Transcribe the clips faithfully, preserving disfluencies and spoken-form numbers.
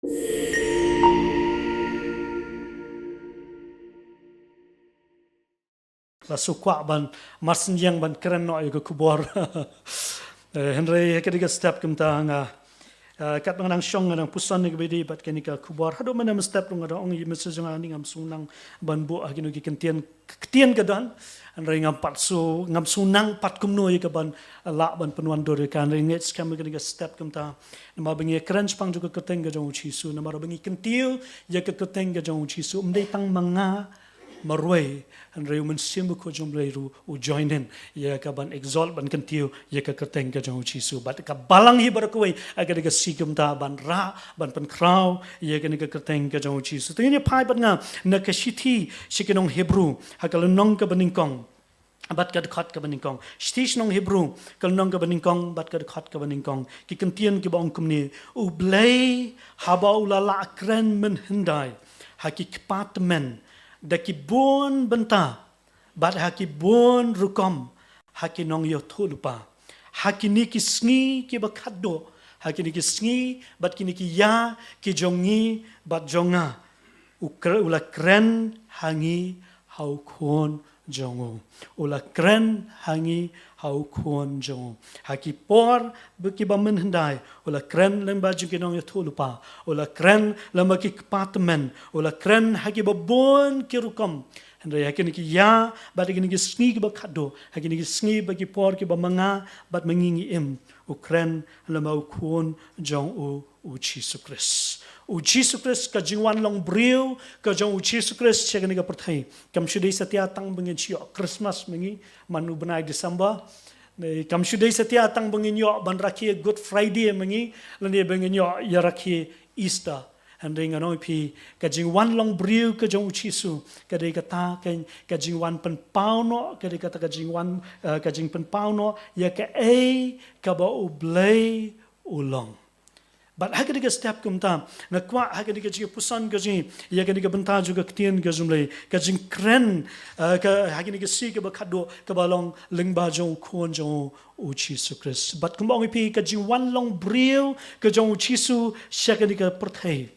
La shu kwah ban marsynñiang ban kren noh ïa ka khubor. Eh, hynrei ha kane ka step kumta nga, eh, katba nga nang shong nga nang puson ïa kaba ïadei bad kane ka khubor. Haduh mynne mynstep ruh nga dang ong ïa i message jong nga, ngam shu nang ban buh ha kino ki ktien, ktien ka don. Hynrei ngam pat shu, ngam shu nang pat kumno ïa kaban lah ban pynwandur ïa ka, hynrei ngeit skhem ïa kane ka step kumta. Namar ba ngi kren shaphang jong ka kyrteng ka jong U Jisu, namar ba ngi kyntiew ïa ka kyrteng ka jong U Jisu, ym dei tang ma nga marwei, hynrei U Mynsiem Bakhuid jong U Blei ruh u join in ïa kaban exalt, ban kyntiew ïa ka kyrteng ka jong U Jisu. Bad ka balang hi baroh kawei ha kane ka sngi kumta ban rah, ban pynkhraw ïa kane ka kyrteng ka jong U Jisu. Te ngin ïa phai bad nga na ka shithi sha ki nong Hebru, ha ka lynnong kaba nyngkong bad ka dkhot kaba nyngkong. Shithi sha ki nong Hebru, ka lynnong kaba nyngkong bad ka dkhot kaba nyngkong. Ki kyntien kiba ong kumne: U Blei, haba u la lah kren mynhyndai ha ki kpa tymmen da ki bun bynta bad ha ki bun rukom ha ki nongïathuhlypa, ha kine ki sngi kiba khatduh, ha kine ki sngi bad kine ki ïa ki jong ngi bad jong nga, u kre-, u la kren ha ngi ha U Khun jong u. U la kren ha ngi ha U Khun jong u. Ha ki por ba kiba mynhyndai, u la kren lyngba jong ki nongïathuhlypa, u la kren lyngba ki kpa tymmen, u la kren ha kiba bun ki rukom. Hynrei ha kine ki ïa bad ha kine ki sngi kiba khatduh, ha kine ki sngi bad ki por kiba ma nga bad ma ngi ngi im, u kren lyngba U Khun jong u, U Jisu Khrist. U Jisu Khrist, ka jingwan long briew ka jong U Jisu Khrist sha kane ka pyrthei, kam shu dei satia tang ba ngin shu ïoh Christmas ma ngi man u bnai December. Ne kam shu dei satia tang ba ngin ïoh ban rakhe Good Friday ma ngi, lane ba ngin ïoh ïa rakhe Easter. Hynrei ngan ong ïa phi, ka jingwan long briew ka jong U Jisu ka dei kata ka, ka jingwan pynpaw noh, ka dei kata ka jingwan, eh, ka jingpynpaw noh ïa kaei kaba U Blei u long. Bad ha kane ka step kumta, nga kwah ha kane ka jingpuson ka jong ngi ïa kane ka bynta jong ka ktien ka jong U Blei, ka jingkren, eh, ka, ha kane ka sngi kaba khatduh kaba long lyngba jong U Khun jong u, U Jisu Khrist. Bad kumba ong ïa phi, ka jingwan long briew ka jong U Jisu sha kane ka pyrthei,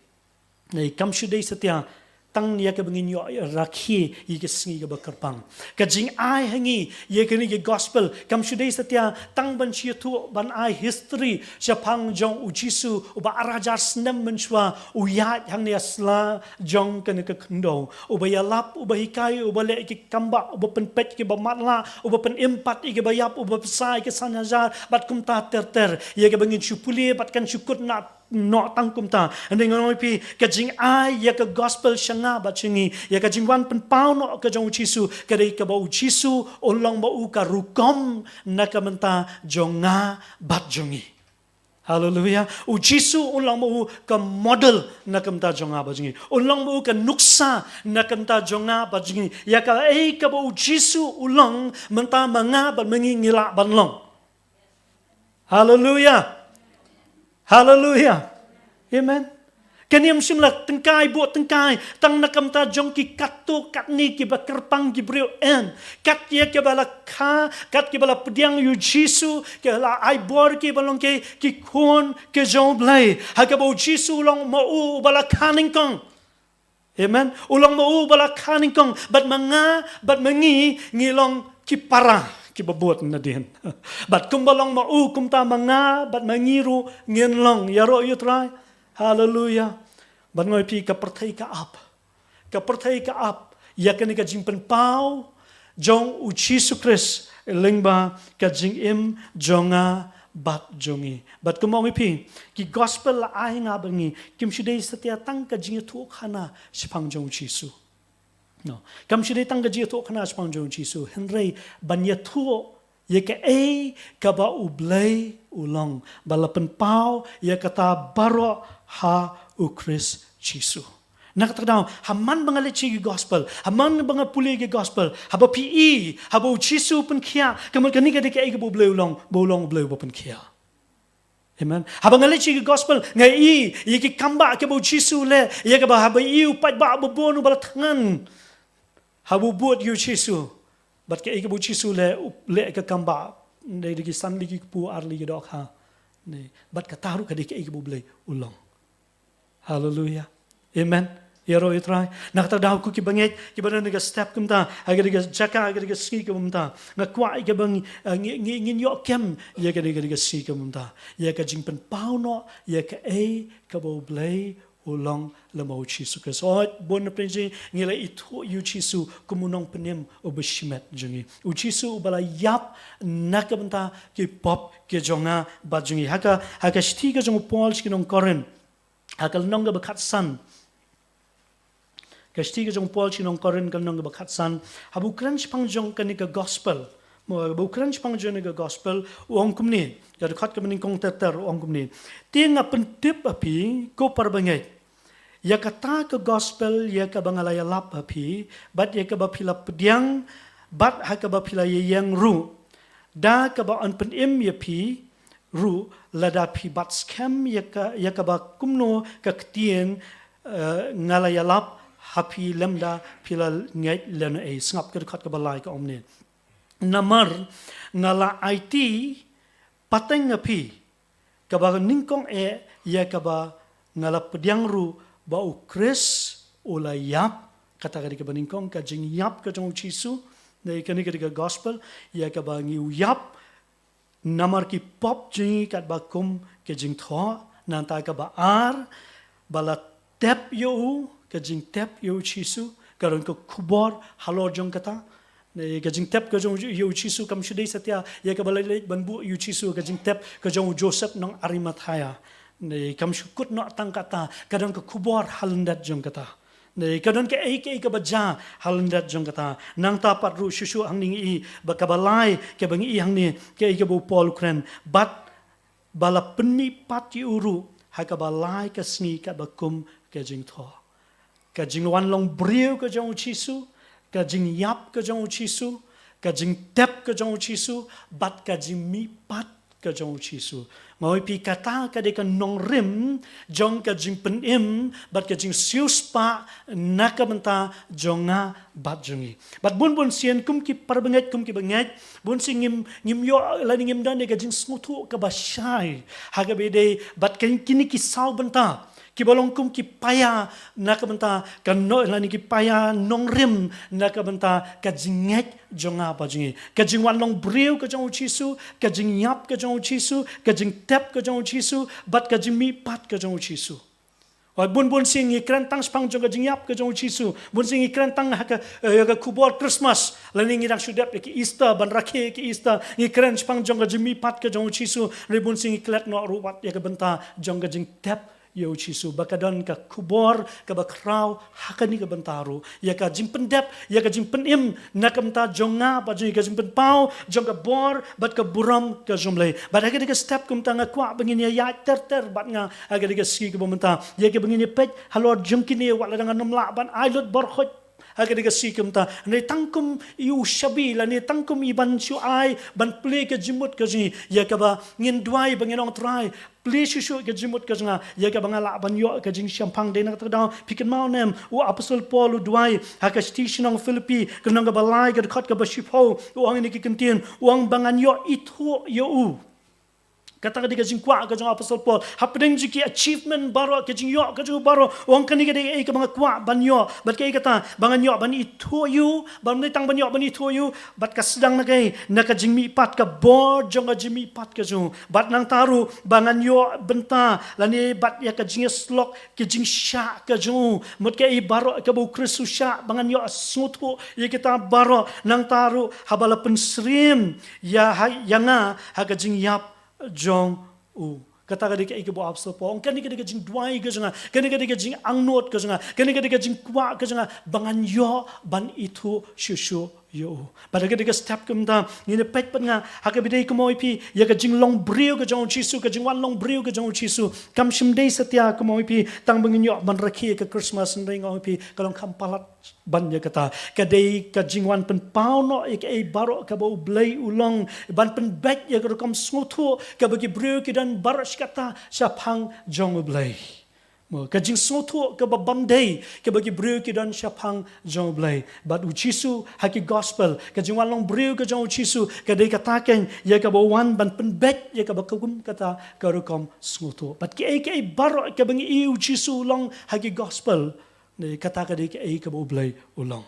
ne kam shu dei satia tang ïa kaba ngin ïoh rakhe ïa ka sngi kaba kyrpang. Ka jingai ha ngi ïa kane ka gospel kam shu dei satia tang ban shu ïathuh, ban ai history shaphang jong U Jisu uba ar hajar snem mynshuwa u ïaid hangne ha sla jong kane ka khyndew, uba ïalap, uba hikai, uba leh ïa ki kambah, uba pynpeit ïa kiba matlah, uba pynim pat ïa kiba ïap, uba bsa ïa ki san hajar, bad kumta ter ter. Ïa kaba ngin shu pule bad kan shu kut na noh tang kumta. Hynrei ngan ong ïa phi, ka jingai ïa ka gospel sha nga bad sha ngi, ïa ka jingwan pynpaw noh ka jong U Jisu, ka dei kaba U Jisu un long ma u ka rukom na ka bynta jong nga bad jong ngi. Haleluia. U Jisu un long ma u ka model na ka bynta jong nga bad jong ngi. Un long ma u ka nuksa na ka bynta jong nga bad jong ngi. Ïa kaei kaba U Jisu u long, mynta ma nga bad ma ngi ngi lah ban long. Haleluia. Haleluia. Amen. Kane ym shym la tyngkai buh tyngkai tang na ka bynta jong ki katto katne kiba kyrpang ki briew, em. Kat ïa kiba la kha, kat kiba la pdiang ïa U Jisu, ki la ai bor ki ban long ki, ki khun ki jong U Blei. Ha kaba U Jisu u long ma u uba la kha nyngkong. Amen. U long ma u uba la kha nyngkong, bad ma nga bad ma ngi ngi long ki para kiba bud nadien. Bad kumba long ma u, kumta ma nga bad ma ngi ruh ngin long. Ïaroh ïa U Trai. Haleluia. Bad ngan ong ïa phi, ka pyrthei ka ap. Ka pyrthei ka ap ïa kane ka jingpynpaw jong U Jisu Khrist lyngba ka jingim jong nga bad jong ngi. Bad kumba ong ïa phi, ki gospel la ai ha nga bad ngi, kim shu dei satia tang ka jingïathuhkhana shaphang jong U Jisu. No. Kam shu dei tang ka jingïathuhkhana shaphang jong U Jisu, hynrei ban ïathuh ïa kaei kaba U Blei u long, ba la pynpaw ïa kata baroh ha U Khrist Jisu. Na kata ka daw, ha man ba nga leit sha ki gospel, ha man ba nga pule ki gospel, haba phi i, haba U Jisu u pynkhiah, ka mut kane ka dei kaei kaba U Blei u long, ba u long U Blei uba pynkhiah. Amen. Haba nga leit sha ki gospel, nga i ïa ki kambah kiba U Jisu u leh, ïa kaba haba i u paidbah uba bun uba la thngan, haba u bud ïa U Jisu, bad kaei kaba U Jisu u leh, u leh ka kambah, dei da ki san lei ki kpu, ar lei ki dohkha. Ne, bad kata ruh ka dei kaei kaba U Blei u long. Haleluya. Amen. Ïaroh ïa u Trai. Na kata ka daw ko ki bangeit, kiba don ha ka step kumta, ha ka dei ka jaka, ha ka dei ka sngi kumta, nga kwah ïa ka ba ngi, eh, ngi, ngi, ngin ïoh kem ïa ka dei ka dei ka sngi kumta, ïa ka jingpynpaw noh ïa kaei kaba U Blei u long lem bad U Jisu Khrist. Hooid, bun na pdeng jong ngi la ithuh ïa U Jisu kum u nongpynim uba shimet jong ngi, U Jisu uba la ïap na ka bynta ki pop ki jong nga bad jong ngi. Ha ka, ha ka shithi ka jong u Paul sha ki nong Korinth, ha ka lynnong kaba khatsan. Ka shithi ka jong u Paul sha ki nong Korinth, ka lynnong kaba khatsan. Haba u kren shaphang jong kane ka gospel, mo, haba u kren shaphang jong kane ka gospel, u ong kumne, ka dkhot kaba nyngkong ter ter, u ong kumne: Te nga pyntip ha phi, ko para bangeit, ïa kata ka gospel ïa kaba nga la ïalap ha phi, bad ïa kaba phi la pdiang, bad ha kaba phi la ïeng ruh, da kaba yn pynim ïa phi ruh, lada phi bat skhem ïa ka, ïa kaba kumno ka ktien, eh, nga la ïalap ha phi lymda phi la ngeit lehnohei. Sngap, ka dkhot kaba lai ka ong kumne: Namar nga la aiti pateng ha phi, kaba nyngkong eh ïa kaba nga la pdiang ruh, ba U Khrist u la ïap. Kata ka dei kaba nyngkong, ka jingïap ka jong U Jisu. Dei kane ka dei ka gospel, ïa kaba ngi u ïap namar ki pop jong ngi katba kum ka jingthoh. Nangta kaba ar, ba la tep ïa u, ka jingtep ïa U Jisu, ka don ka khubor halor jong kata. Ne, ka jingtep ka jong ïa U Jisu kam shu dei satia ïa kaba la leit ban buh ïa U Jisu, ka jingtep ka jong u Joseph nong Arimathea. Ne, kam shu kut noh tang kata, ka don ka khubor ha lyndet jong kata. Ne, ka don kaei kaei kaba jia ha lyndet jong kata. Nangta pat ruh shuh shuh hangne ngi i, ba kaba lai kaba ngi i hangne, kaei kaba u Paul u kren: Bad ba la pynmihpat ïa u ruh ha kaba lai ka sngi katba kum ka jingthoh. Ka jingwan long briew ka jong U Jisu, ka jingïap ka jong U Jisu, ka jingtep ka jong U Jisu, bad ka jingmihpat ka jong U Jisu. Nga ong ïa phi, kata ka dei ka nongrim jong ka jingpynim bad ka jingsiewspah na ka bynta jong nga bad jong ngi. Bad bun bun sien kum ki para bangeit, kum ki bangeit, bun sien ngim, ngim ïoh lane ngim don ïa ka jingsngewthuh kaba shai ha kaba ïadei bad kine ki saw bynta kiba long kum ki paia na ka bynta ka no-, lane ki paia nongrim na ka bynta ka jingngeit jong nga bad jong ngi. Ka jingwan long briew ka jong U Jisu, ka jingïap ka jong U Jisu, ka jingtep ka jong U Jisu, bad ka jingmihpat ka jong U Jisu. Hooid, bun bun sien ngi kren tang shaphang jong ka jingïap ka jong U Jisu. Bun sien ngi kren tang ha ka, eh, ka khubor Christmas. Lane ngi dang shu dep ïa ki Easter, ban rakhe ïa ki Easter. Ngi kren shaphang jong ka jingmihpat ka jong U Jisu. Hynrei bun sien ngi klet noh ruh wat ïa ka bynta jong ka jingtep ïa U Jisu, ba ka don ka khubor kaba khraw ha kane ka bynta ruh, ïa ka jingpyndep, ïa ka jingpynim na ka bynta jong nga bad jong ngi, ka jingpynpaw jong ka bor bad ka burom ka jong U Blei. Bad ha kane ka step kumta nga kwah ba ngin ïa ïaid ter ter bad nga ha kane ka sngi kaba mynta, ïa kaba ngin ïa peit halor jong kine, wat la dang ngam lah ban ai lut baroh khoit ha kane ka sngi kumta, ne tang kum i u shabi lane tang kum i ban shu ai ban plie ka jingmut ka jong ngi, ïa kaba ngin duwai ba ngin ong, Trai, plie shuh shuh ka jingmut ka jong nga, ïa kaba nga lah ban ïoh ka jingshemphang. Dei na kata ka daw phi kynmaw ne em, u apostol Paul u duwai ha ka shithi sha ki nong Philippi, ka lynnong kaba lai, ka dkhot kaba shiphew, u ong ïa kine ki kyntien, u ong ba ngan ïoh ithuh ïa u. Kata ka dei ka jingkwah ka jong u apostol Paul hapdeng jong ki achievement baroh, ka jingïoh ka jong u baroh, u ong kane ka dei kaei kaba nga kwah ban ïoh, bad kaei kata, ba ngan ïoh ban ithuh ïa u, bad ym dei tang ban ïoh ban ithuh ïa u, bad ka sdang na kaei, na ka jingmihpat, ka bor jong ka jingmihpat ka jong u. Bad nangta ruh ba ngan ïoh bynta lane bad ïa ka jingïasyllok, ka jingshah ka jong u. Mut kaei baroh kaba U Khrist u shah, ba ngan ïoh sngewthuh ïa kita baroh. Nangta ruh haba la pynsyriem ïa ha, ïa nga ha ka jingïap jong u. Kata ka dei kaei kaba u apostol Paul u ong, kane ka dei ka jingduwai ka jong nga, kane ka dei ka jingangnud ka jong nga, kane ka dei ka jingkwah ka jong nga, ba ngan ïoh ban ithuh shuh shuh ïa u. Bad ha kane ka step kumta ngin ïa peit pat nga ha kaba ïadei, kumno ïa phi, ïa ka jinglong briew ka jong U Jisu, ka jingwan long briew ka jong U Jisu. Kam shym dei satia, kumno ïa phi, tang ba ngin ïoh ban rakhe ïa ka Christmas, hynrei nga ong ïa phi, ka long kham palat ban ïa kata. Ka dei ka jingwan pynpaw noh ïa kaei baroh kaba U Blei u long, ban pynbeit ïa ka rukom sngewthuh kaba ki briew ki don baroh shi katta shaphang jong U Blei. Mo, ka jingsngewthuh kaba bymdei kaba ki briew ki don shaphang jong U Blei. Bad U Jisu ha ki gospel, ka jingwan long briew ka jong U Jisu ka dei kata kein ïa kaba u wan ban pynbeit ïa kaba kum kata ka rukom sngewthuh. Bad kiei kiei baroh kaba ngi ïohi U Jisu u long ha ki gospel, ne kata ka dei kiei kaba U Blei u long.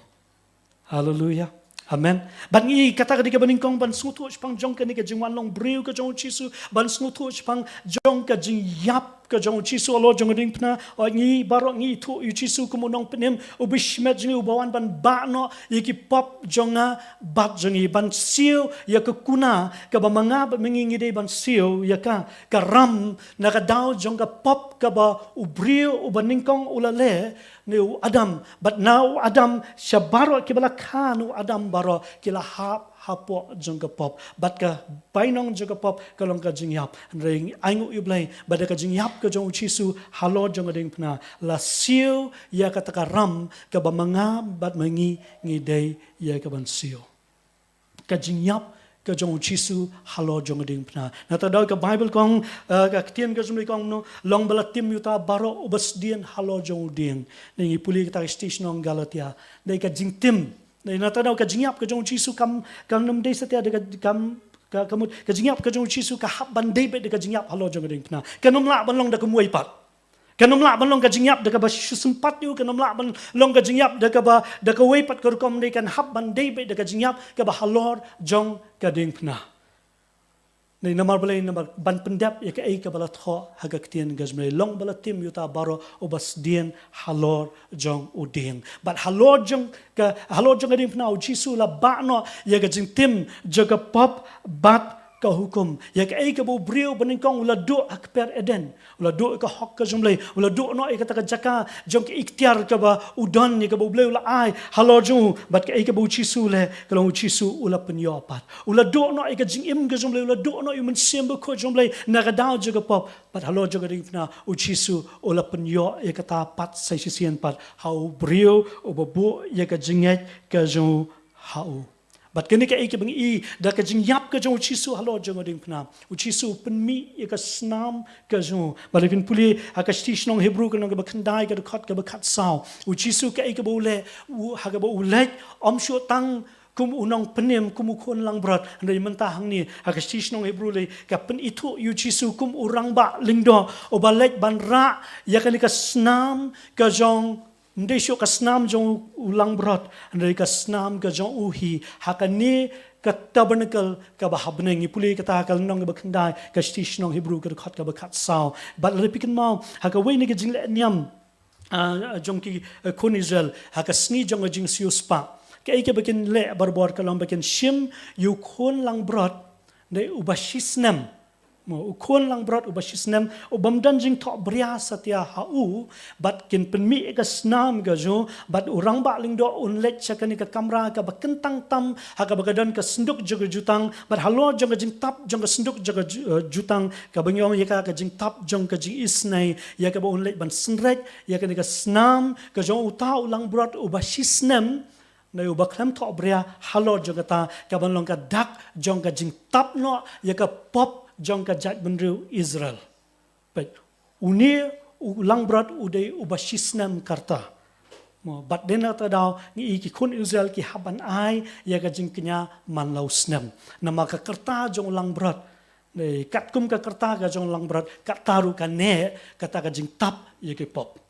Haleluya. Amen. Bad ngi, kata ka dei kaba nyngkong ban sngewthuh shaphang jong kane ka jingwan long briew ka jong U Jisu, ban sngewthuh shaphang jong ka jingïap ka jong U Jisu halor jong ka diengphna. Ngi baroh ngi ithuh ïa U Jisu kum u nongpynim uba shimet jong ngi, uba wan ban bah noh ïa ki pop jong nga bad jong ngi, ban siew ïa ka kuna kaba ma nga bad ma ngi ngi dei ban siew ïa ka, ka ram na ka daw jong ka pop kaba u briew uba nyngkong u la leh, ne u Adam. Bad na u Adam sha baroh kiba la kha na u Adam baroh ki la hap hapoh jong ka pop. Bad ka bainong jong ka pop ka long ka jingïap. Hynrei ai nguh ïa U Blei ba da ka jingïap ka jong U Jisu halor jong ka diengphna, la siew ïa kata ka ram kaba ma nga bad ma ngi ngi dei ïa ka ban siew. Ka jingïap ka jong U Jisu halor jong ka diengphna. Na kata ka daw ka Baibl ka ong, eh, ka ktien ka jong U Blei ka ong kumno, long ba la tim ïa uta baroh uba sdien halor jong u dieng. Ngi pule kata ka shithi shnong Galatia. Dei ka jingtim. Dei na kata ka daw ka jingïap ka jong U Jisu kam, kam nym dei satia da ka kam, ka, ka mut, ka jingïap ka jong U Jisu ka hap ban dei beit da ka jingïap halor jong ka diengphna. Kan nym lah ban long da kumwei pat. Kan nym lah ban long ka jingïap da kaba shu sympat ïa u, kan nym lah ban long ka jingïap da kaba, da kawei pat ka rukom, dei kan hap ban dei beit da ka jingïap kaba halor jong ka diengphna. Dei namar balei, namar ban pyndep ïa kaei kaba la thoh ha ka ktien ka jong U Blei, long ba la tim ïa uta baroh uba sdien halor jong u dieng. Bad halor jong ka, halor jong ka diengphna U Jisu u la bah noh ïa ka jingtim jong ka pop bad ka hukum. Ïa kaei kaba u briew ba nyngkong u la duh ha kper Eden. U la duh ïa ka hok ka jong U Blei. U la duh noh ïa kata ka jaka jong ka iktiar kaba u don, ïa kaba U Blei u la ai halor jong u. Bad kaei kaba U Jisu u leh, ka long U Jisu u la pynïoh pat. U la duh noh ïa ka jingim ka jong U Blei, u la duh noh ïa u Mynsiem Bakhuid jong U Blei na ka daw jong ka pop. Bad halor jong ka diengphna U Jisu u la pynïoh ïa kata pat sa shisien pat ha u briew uba buh ïa ka jingngeit ka jong u ha u. Bad kane kaei kaba ngi i da ka jingïap ka jong U Jisu halor jong ka diengphna. U Jisu u pynmih ïa ka snam ka jong u. Bad lada phin pule ha ka shithi shnong Hebru ka lynnong kaba khyndai ka dkhot kaba khatsaw, U Jisu kaei kaba u leh, u, ha kaba u leit, ym shuh tang kum u nongpynim, kum u khun langbrot. Hynrei mynta hangne ha ka shithi shnong Hebru lei ka pynithuh ïa U Jisu kum u rangbah lyngdoh uba leit ban rah ïa kane ka snam ka jong, ym dei shuh ka snam jong u langbrot, hynrei ka snam ka jong u hi ha kane ka tabernacle kaba ha bneng. Ngi pule kata ka lynnong kaba khyndai ka shithi shnong Hebru ka dkhot kaba khatsaw. Bad lada phi kynmaw ha kawei na ka jingleh niam, ah, jong ki, eh, khun Israel ha ka sngi jong ka jingsiewspah, kaei kaba kin leh barabor ka long ba kin shim ïa u khun langbrot, dei uba shisnem. Mo, u khun langbrot uba shisnem, u bym don jingthohbria satia ha u, bad kin pynmih ïa ka snam ka jong u, bad u rangbah lyngdoh un leit sha kane ka kamra kaba kyntang tam, ha kaba ka don ka synduk jong ka jutang, bad halor jong ka jingtap jong ka synduk jong ka ju-, eh, jutang, kaba ngi ong ïa ka ka jingtap jong ka jingisynei, ïa kaba un leit ban synreit ïa kane ka snam ka jong uta u langbrot uba shisnem, ne uba khlem thohbria, halor jong kata kaban long ka dak jong ka jingtap noh ïa ka pop jong ka jaitbynriew Israel. Peit, une u langbrot u dei uba shisnem ka rta. Mo, bad dei na kata ka daw ngi i ki khun Israel ki hap ban ai ïa ka jingkñia man la u snem. Namar ka rta jong u langbrot, ne katkum ka rta ka jong u langbrot, kata ruh ka neh kata ka jingtap ïa ki pop.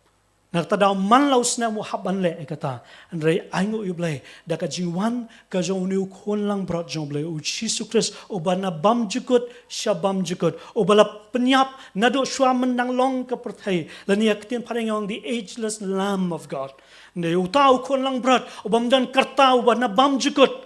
Na kata ka daw man la u snem u hap ban leh ïa kata. Hynrei ai nguh ïa U Blei da ka jingwan ka jong une u khun langbrot jong U Blei, U Jisu Khrist, uba na bymjukut sha bymjukut, uba la pynïap naduh shuwa myndang long ka pyrthei. Lane ha ka ktien phareng ong the ageless Lamb of God. Ne uta u khun langbrot uba ym don ka rta, uba na bymjukut.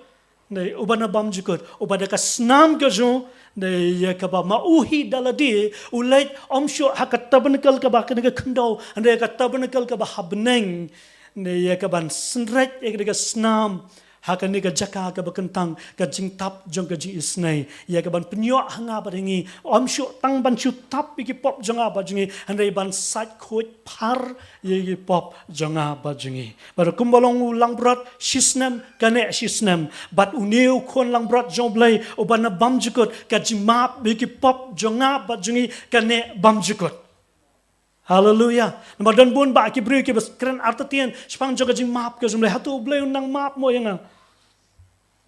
Ne uba na bymjukut, uba da ka snam ka jong u, ne ïa kaba ma u hi da lade u leit, ym shuh ha ka tabernacle kaba kane ka khyndew, hynrei ka tabernacle kaba ha bneng, ne ïa kaban synreit ïa kane ka snam ha kane ka jaka kaba kyntang, ka jingtap jong ka jingisynei, ïa kaban pynïoh ha nga bad ha ngi, ym shuh tang ban shu tap ïa ki pop jong nga bad jong ngi, hynrei ban sait khuid phar ïa ki pop jong nga bad jong ngi. Bad kumba long u langbrot shisnem, ka neh shisnem. Bad une u khun langbrot jong U Blei uba na bymjukut, ka jingmap ïa ki pop jong nga bad jong ngi ka neh bymjukut. Haleluya. Namar don bun bah ki briew kiba kren artatien shaphang jong ka jingmap ka jong U Blei. Hato U Blei un nang map mo ïa nga?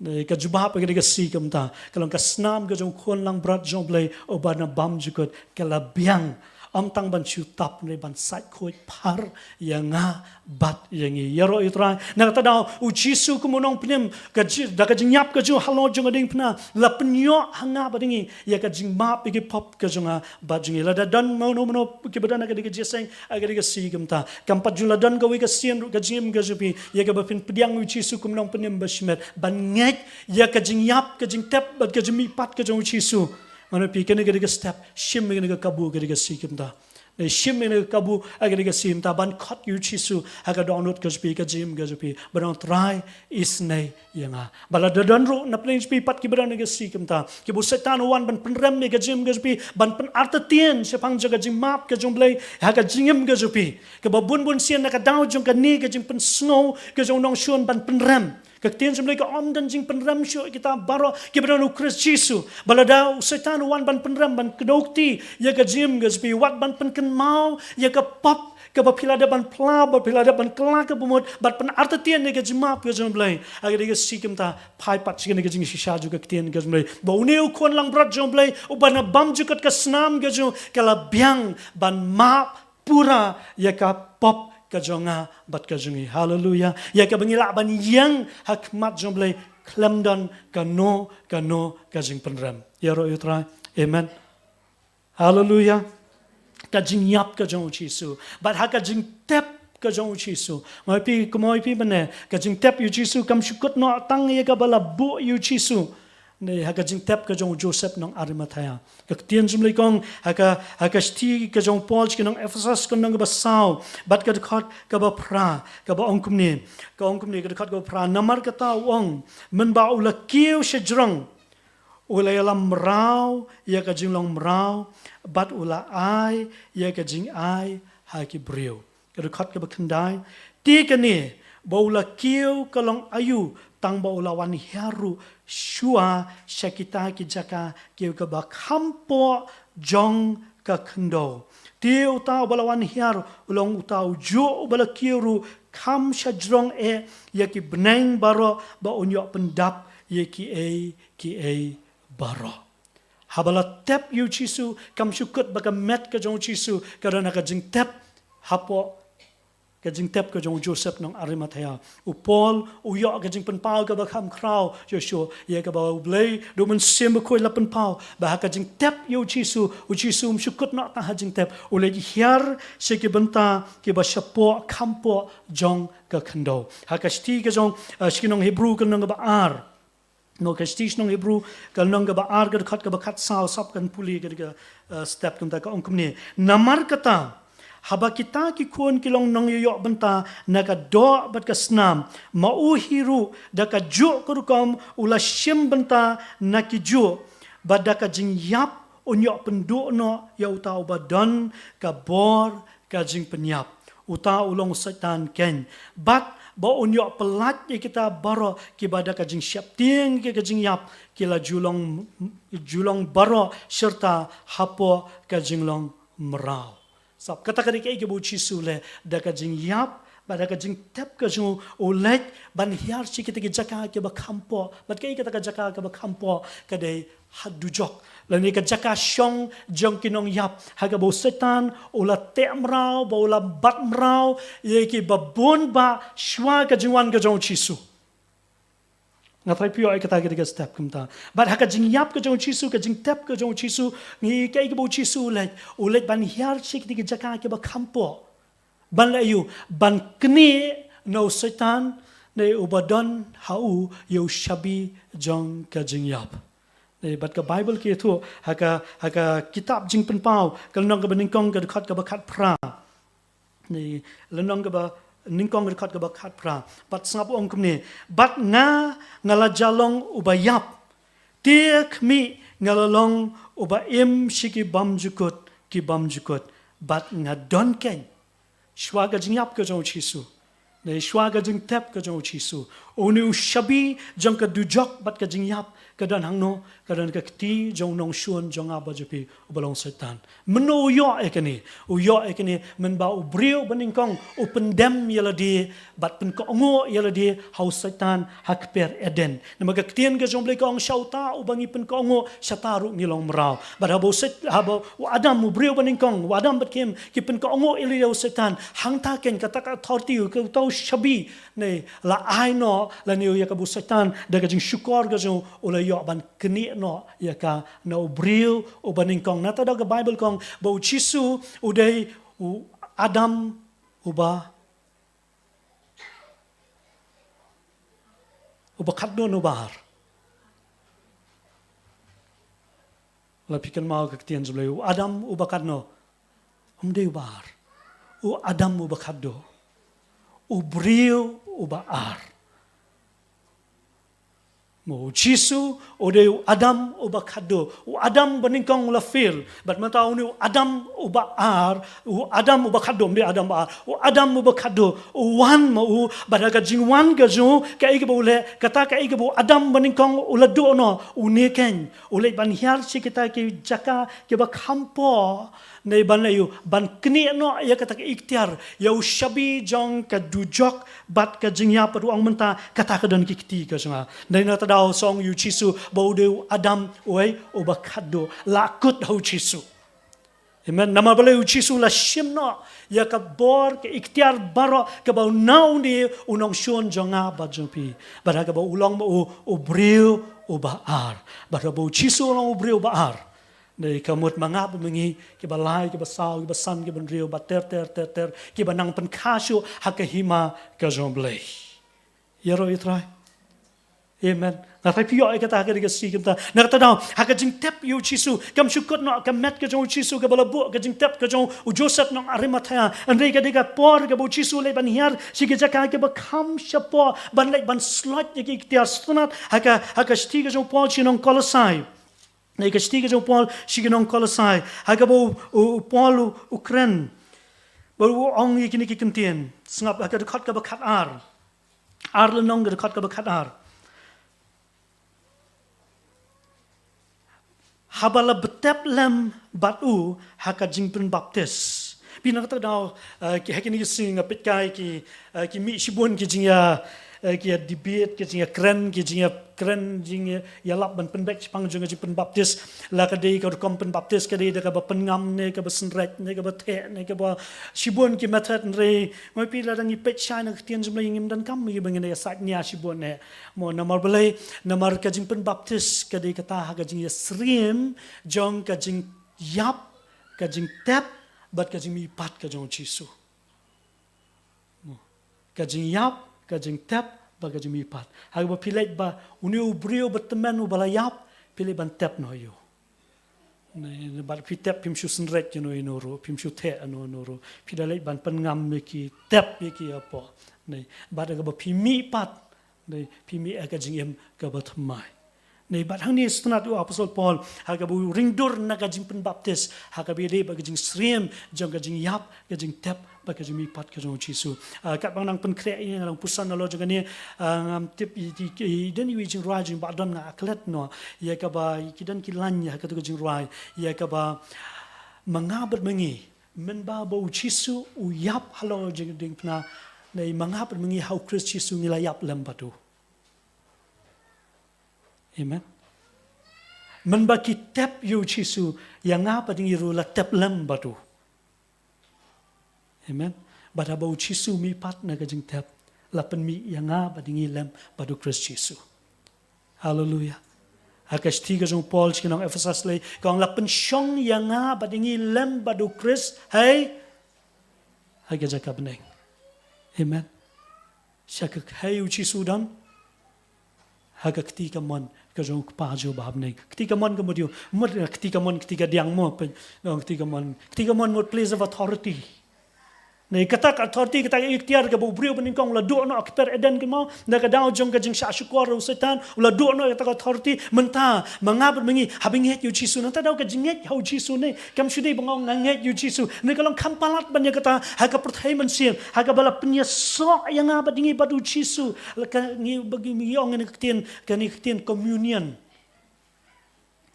Dei ka jubab ka dei ka sngi kumta. Ka long ka snam ka jong u khun langbrot jong U Blei uba na bymjukut, ka la biang. Ym tang ban shu tap, hynrei ban sait khuid phar ïa nga bad ïa ngi. Ïaroh ïa U Trai. Na kata ka daw U Jisu kum u nongpynim, ka ji-, da ka jingïap ka jong u halor jong ka diengphna, la pynïoh ha nga bad ïa ngi ïa ka jingmap ïa ki pop ka jong nga bad jong ngi. Lada don mano mano kiba don ha ka dei ka jingïaseng ha ka dei ka sngi kumta, kam pat ju la don kawei ka sien ruh ka jingim ka jong phi ïa kaba phin pdiang U Jisu kum u nongpynim ba shimet, ban ngeit ïa ka jingïap, ka jingtep bad ka jingmihpat ka jong U Jisu. Ngan ong ïa phi, kane ka dei ka step, shim ïa kane ka kabu ha ka dei ka sngi kumta. Dei shim ïa kane ka kabu ha ka dei ka sngi kumta ban khot ïa U Jisu ha ka dohnud ka jong phi, ka jingim ka jong phi, ban ong, Trai, isynei ïa nga. Bad lada don ruh na pdeng jong phi pat kiba don ha ka sngi kumta, kiba u Soitan u wan ban pynrem ïa ka jingim ka jong phi, ban pynartatien shaphang jong ka jingmap ka jong U Blei ha ka jingim ka jong phi, kaba bun bun sien na ka daw jong kane ka jingpynsngew ka jong u nongshun ban pynrem. Ka ktien jong U Blei ka ong, ym don jingpynrem shuh ïa kita baroh kiba don ha U Khrist Jisu. Bad lada u Soitan u wan ban pynrem, ban kdew kti ïa ka jingim ka jong phi, wat ban pynkynmaw ïa ka pop kaba phi la dep ban phla, ba phi la dep ban kylla ka bamut, bad pynartatien ïa ka jingmap ka jong U Blei ha ka dei ka sngi kumta, phai pat sha kane ka jingshisha jong ka ktien ka jong U Blei, ba une u khun langbrot jong U Blei uba na bymjukut, ka snam ka jong u ka la biang ban map pura ïa ka pop ka jong nga bad ka jong ngi. Haleluya. Ïa kaba ngi lah ban ïeng ha khmat jong U Blei khlem don kano kano ka jingpynrem. Ïaroh ïa U Trai. Amen. Haleluya. Ka jingïap ka jong U Jisu bad ha ka jingtep ka jong U Jisu. Nga ong ïa phi, kumno ïa phi mynne, ka jingtep ïa U Jisu kam shu kut noh tang ïa kaba la buh ïa U Jisu. Dei ha ka jingtep ka jong u Joseph nong Arimathea. Ka ktien jong U Blei ka ong ha ka, ha ka shithi ka jong u Paul sha ki nong Ephesos, ka lynnong kaba saw bad ka dkhot kaba phra, kaba ong kumne. Ka ong kumne, ka dkhot kaba phra: Namar kata u ong, mynba u la kiew shajrong, u la ïalam mraw ïa ka jinglong mraw bad u la ai ïa ka jingai ha ki briew. Ka dkhot kaba khyndai: Te kane, ba u la kiew, ka long aïu tang ba u la wan hiar ruh shuwa sha kita ki jaka kiba kham poh jong ka khyndew? Te uta uba la wan hiar u long uta ujuh uba la kiew ruh kham shajrong eh ïa ki bneng baroh, ba un ïoh pyndap ïa kiei kiei baroh. Haba la tep ïa U Jisu, kam shu kut ba ka met ka jong U Jisu ka don ha ka jingtep hapoh ka jingtep ka jong u Joseph nong Arimathea. U Paul u ïoh ka jingpynpaw kaba kham khraw shuh shuh ïa kaba U Blei da U Mynsiem Bakhuid la pynpaw, ba ha ka jingtep ïa U Jisu, U Jisu um shu kut noh tang ha jingtep, u leit hiar sha ki bynta kiba shapoh kham poh jong ka khyndew. Ha ka shithi ka jong, eh, sha ki nong Hebru, ka lynnong kaba ar. No, ka shithi sha ki nong Hebru, ka lynnong kaba ar, ka dkhot kaba khatsaw, sop kan pule ka, ka, eh, step kumta, ka ong kumne: Namar kata, haba kita ki khun ki long nongïaïoh bynta na ka doh bad ka snam, ma u hi ruh da kajuh ka rukom u la shim bynta na kijuh, bad da ka jingïap un ïoh pynduh noh ïa uta uba don ka bor ka jingpynïap, uta u long u Soitan keiñ, bad ba un ïoh pyllait ïa kita baroh kiba da ka jingsheptieng ïa ka jingïap ki la ju long, ju long baroh shirta hapoh ka jinglong mraw. Sop, kata ka dei kaei kaba U Jisu u leh, da ka jingïap bad da ka jingtep ka jong u, u leit ban hiar sha kita ki jaka kiba kham poh. Bad kaei kata ka jaka kaba kham poh? Ka dei ha dujok, lane ka jaka shong jong ki nongïap, ha kaba u Soitan u la teh mraw, ba u la bat mraw ïa kiba bun bah shuwa ka jingwan ka jong U Jisu. Nga tharai phi ïoh ïa kata ka dei ka step kumta. Bad ha ka jingïap ka jong U Jisu, ka jingtep ka jong U Jisu, ngi ïohi kaei kaba U Jisu u leit, u leit ban hiar sha kita ki jaka kiba kham poh. Ban leh aïu? Ban knieh na u Soitan, ne uba don ha u ïa u shabi jong ka jingïap. Ne, bad ka Baibl ka ïathuh ha ka, ha ka kitab Jingpynpaw, ka lynnong kaba nyngkong, ka dkhot kaba khatphra. Ne, lynnong kaba nyngkong, ka dkhot kaba khatphra. Bad sngap, u ong kumne: Bad nga, nga la jia long uba ïap, te khmih, nga la long uba im sha ki bymjukut ki bymjukut, bad nga don keiñ. Shuwa ka jingïap ka jong U Jisu, ne shuwa ka jingtep ka jong U Jisu, Une u shabi jong ka dujok bad ka jingïap ka don hangno? Ka don ka kti jong u nongshun jong nga bad jong phi, uba long Soitan. Mynno u ïoh ïa kane? U ïoh ïa kane mynba u briew banyngkong u pyndem ïa lade bad pynkohnguh ïa lade ha u Soitan ha kper Eden. Namar ka ktien ka jong u Blei ka ong, sha uta uba ngi pynkohnguh, shata ruh ngi long mraw. Bad haba u Sait-, haba u Adam, u briew banyngkong, u Adam bad ki Im ki pynkohnguh ïa lade ha u Soitan, hangta keiñ kata ka authority, kata u shabi, ne la ai noh lane ïa kaba u Soitan da ka jingshukor ka jong u la ïoh ban knieh noh ïa ka na u briew uba nyngkong. Nangta da ka Baibl ka ong ba u Jisu u dei u Adam uba, uba khatduh ne uba ar? Lada phi kynmaw ka ktien jong u Blei, u Adam uba khatduh, um dei uba ar. U Adam uba khatduh, u briew uba ar. Mo, u Jisu u dei u Adam uba khatduh, u Adam banyngkong u la fail. Bad mynta une u Adam uba ar, u Adam uba khatduh, um dei Adam uba ar, u Adam uba khatduh u wan ma u. Bad ha ka jingwan ka jong u, kaei kaba u leh? Kata kaei kaba u Adam banyngkong u la duh noh, une keiñ u leit ban hiar sha kita ki jaka kiba kham poh, ne ban leh ïa u, ban knieh noh ïa kata ka iktiar, ïa u shabi jong ka dujok bad ka jingïap, bad u ong mynta kata ka don ki kti ka jong nga. Dei nangta da u ong ïa u Jisu ba u dei u Adam, uei, uba khatduh. La kut ha u Jisu. Amen. Namar balei? U Jisu u la shim noh ïa ka bor, ka iktiar baroh kaba u na u dei u nongshun jong nga bad jong phi. Bad ha kaba u long ma u u briew uba ar. Bad haba u Jisu u long u briew uba ar, dei ka mut ma nga bad ma ngi, kiba lai, kiba saw, kiba san, kiba hynriew, bad ter ter ter ter, kiba nang pynkha shuh ha ka hima ka jong u Blei. Ïaroh ïa u Trai. Amen. Nga tharai phi ïoh ïa kata ha ka dei ka sngi kynta. Nangta da u, ha ka jingtep ïa u Jisu, kam shu kut noh ka met ka jong u Jisu kaba la buh, ka jingtep ka jong u Joseph nong Arimathea. Hynrei ka dei ka por kaba u Jisu u leit ban hiar sha ki jaka kiba kham shapoh, ban leit ban sloit ïa ki iktiar. Sngewtynnat ha ka, ha ka shithi ka jong u Paul sha ki nong Kolosai. Ne ka shithi ka jong u Paul sha ki nong Kolosai, ha kaba u, u, u Paul u, u kren bad u ong ïa kine ki kyntien. Sngap ha ka dkhot kaba khatar. Ar lynnong, ka dkhot kaba khatar. Haba la btep lem bad u ha ka jingpynbaptis. Phi, nangta da u, eh, ki, ha kine ki sngi nga peit kai ki, eh, ki mih shibun ki jingïa, eh, ki ïa debate, ki jingïakren, ki jingïakren, jingïalap ban pynbeit shaphang jong ka jingpynbaptis. La ka dei ka rukom pynbaptis ka dei da kaba pynngam ne kaba synreit ne kaba theh ne kaba, shibun ki method. Hynrei nga ong ïa phi, lada ngi peit shai na ka ktien jong u Blei, ngim donkam ïa ba ngin ïa sait nia shibun eh. Mo, namar balei? Namar ka jingpynbaptis ka dei kata ha ka jingïasyriem jong ka jingïap, ka jingtep bad ka jingmihpat ka jong u Jisu. Mo, ka jingïap, ka jingtep bad ka jingmihpat. Ha kaba phi leit ba une u briew uba tymmen uba la ïap, phi leit ban tep noh ïa u. Ne, ne, bad phi tep, phim shu synreit ïano ïano ruh, phim shu theh ïano ïano ruh. Phi da leit ban pynngam ïa ki, tep ïa ki hapoh. Ne, bad ha kaba phi mihpat, ne, phi mih ha ka jingim kaba thymmai. Ne, bad hangne sngewtynnat u Apostol Paul ha kaba u ringdur na ka jingpynbaptis, ha kaba ïadei bad ka jingsyriem jong ka jingïap, ka jingtep bad ka jingmihpat ka jong u Jisu. Ah, katba nga nang pynkhreh ïa, nga nang pyrshang halor jong kane, ah, ngam tip i, i, i, i don iwei i jingrwai jong i Bah Don, nga klet noh ïa kaba, ki don ki lain ïa katu ka jingrwai, ïa kaba, ma nga bad ma ngi, mynba ba u Jisu u ïap halor jong ka diengphna, ne ma nga bad ma ngi ha u Khrist Jisu ngi la ïap lem bad u. Amen. Mynba ki tep ïa u Jisu, ïa nga bad ïa ngi ruh la tep lem bad u. Amen. Bad haba u Jisu u mihpat na ka jingtep, la pynmih ïa nga bad ïa ngi lem bad u Khrist Jisu. Haleluia. Ha ka shithi ka jong u Paul sha ki nong Ephesus lei, ka ong la pynshong ïa nga bad ïa ngi lem bad u Khrist, hei, ha ka jaka bneng. Amen. Sha ka kynhun u Jisu u don, ha ka kti kamon ka jong u Kpa jong u ba ha bneng. Kti kamon ka mut ïa u, mut, eh, kti kamon, kti kadiang mo, pyn, no, kti kamon, kti kamon mut place of authority. Na kata ka authority, kata ka iktiar kaba u briew banyngkong u la duh noh ha kper Eden, kumno, na ka daw jong ka jingshah shukor u Soitan, u la duh noh kata ka authority. Mynta ma nga bad ma ngi, haba ngi ngeit ïa u Jisu, nangta daw ka jingngeit ha u Jisu ne, kam shu dei ba nga ong nga ngeit ïa u Jisu ne, ka long kham palat ban ïa kata, ha ka pyrthei mynsiem, ha kaba la pynïasoh ïa nga bad ïa ngi bad u Jisu, la ka ngi ba ngi ong ïa kane ka ktien, kane ka ktien communion.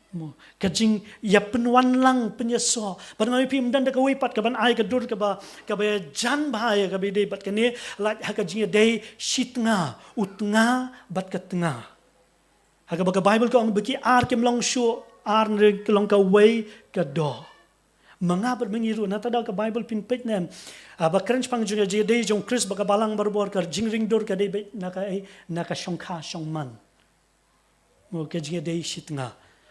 Mo, ka jingïapynwanlang, pynïasoh. Bad nga ong ïa phi, ym don da kawei pat kaban ai ka dur kaba, kaba jan bha ïa kaba ïadei bad kane, lait ha ka jingïadei shi tnga, u tnga bad ka tnga. Ha kaba ka Baibl ka ong ba ki ar kim long shuh ar, hynrei ka long kawei ka doh. Ma nga bad ma ngi ruh, nangta daw ka Baibl phin peit ne em, ah, ba kren shaphang jong ka jingïadei jong u Khrist bad ka balang barabor, ka jingringdur ka dei beit na ka, eh, na ka shongkha shongman. Mo, ka jingïadei shi tnga.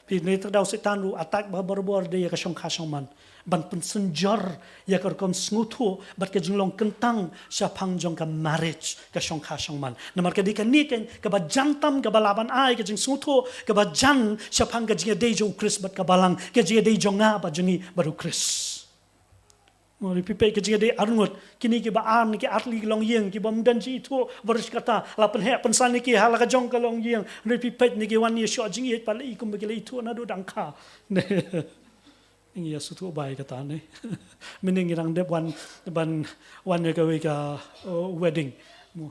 Phi, nangta daw Soitan ruh attack ba barabor dei ïa ka shongkha shongman, ban pynsynjor ïa ka rukom sngewthuh bad ka jinglong kyntang shaphang jong ka marriage, ka shongkha shongman. Namar ka dei kane kaba jan tam kaba lah ban ai ka jingsngewthuh kaba jan shaphang ka jingïadei jong u Khrist bad ka balang, ka jingïadei jong nga bad jong ngi bad u Khrist. Mo, hynrei phi peit ka jingïadei arngut, kine kiba ar ne ki ar tylli ki longïing, kibym don jingithuh baroh shi katta, la pynheh pynsan ïa ki ha la ka jong ka longïing. Hynrei phi peit ne, ki wan ïashoh jingïeit pat, la i kumba ki la ithuh naduh dang kha. Ngi ïa sngewthuh ba ïa kata ne. Mynne ngi dang dep wan, ban wan ïa kawei ka, uh, wedding. Mo.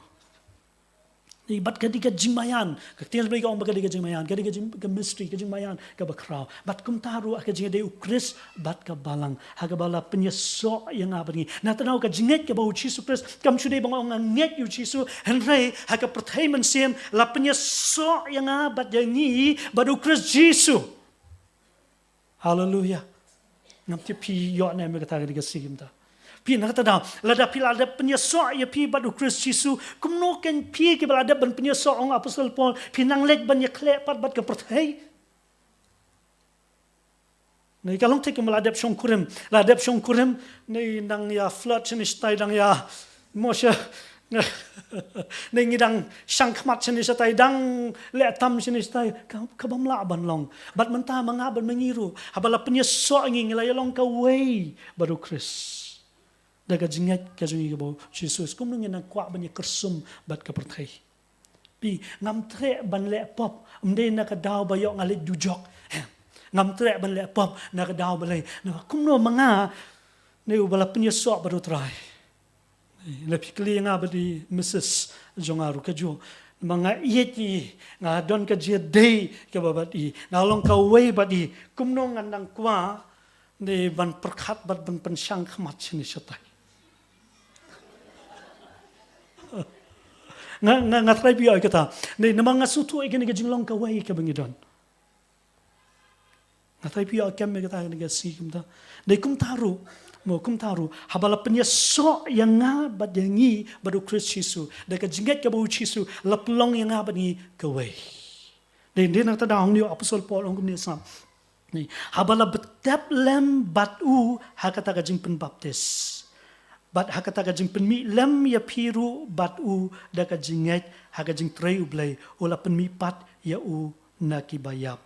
Ni, bad ka dei ka jingmaïan. Ka ktien Blei ka ong ba ka dei ka jingmaïan, ka dei ka jing, ka mystery, ka jingmaïan kaba khraw. Bad kumta ruh ha ka jingïadei u Khrist bad ka balang, ha kaba la pynïasoh ïa nga bad ngi. Nangta daw ka jingngeit kaba ha u Jisu Khrist, kam shu dei ba nga ong nga ngeit ïa u Jisu, hynrei ha ka pyrthei mynsiem la pynïasoh ïa nga bad ïa ngi bad u Khrist Jisu. Haleluia. Ngam tip phi ïoh ne em ïa kata ha kane ka sngi mynta. Phi, nangta daw, lada phi la dep pynïasoh ïa phi bad u Khrist Jisu, kumno kein phi kiba la dep ban pynïasoh, ong Apostol Paul, phi nang leit ban ïakhleh pat bad ka pyrthei? Ne ka long thik kumba la dep shongkurim, la dep shongkurim, ne nang ïa flirt shane shatai, dang ïa, mo sha, ne ngi dang shang khmat shane shatai, dang leh tam shane shatai, ka, kabym lah ban long. Bad mynta ma nga bad ma ngi ruh, haba la pynïasoh ïa ngi, ngi la ïalong kawei bad u Khrist. Da ka jingngeit ka jong ngi kaba ha u Jisu Khrist, kumno ngin nang kwah ban ïakyrsum bad ka pyrthei? Phi, ngam treh ban leh pop, ym dei na ka daw ba ïoh nga leit dujok. Ngam treh ban leh pop na ka daw balei. Namar kumno ma nga, ne uba la pynïasoh bad u Trai? Lada phi kylli nga bad i Missus jong nga ruh kajuh. Namar nga ïeit ïa i, nga don ka jingïadei kaba bad i, nga long kawei bad i, kumno ngan nang kwah ne ban pyrkhat bad ban pynshang khmat shane shatai? Nga, nga, nga trai phi ïoh ïa kata. Ne, namar nga sngewthuh ïa kane ka jinglong kawei kaba ngi don. Nga trai phi ïoh kem ïa kata ha kane ka sngi kumta. Ne kumta ruh, mo kumta ruh, haba la pynïasoh ïa nga bad ïa ngi bad u Khrist Jisu, da ka jingngeit kaba ha u Jisu, la pynlong ïa nga bad ngi kawei. Dei, dei nangta da ong ne u Apostol Paul ong kumne, sngap. Ni, haba la btep lem bad u ha kata ka jingpynbaptis, bad ha kata ka jingpynmih lem ïa phi ruh bad u da ka jingngeit ha ka jingtrei U Blei, u la pynmih pat ïa u na kiba ïap.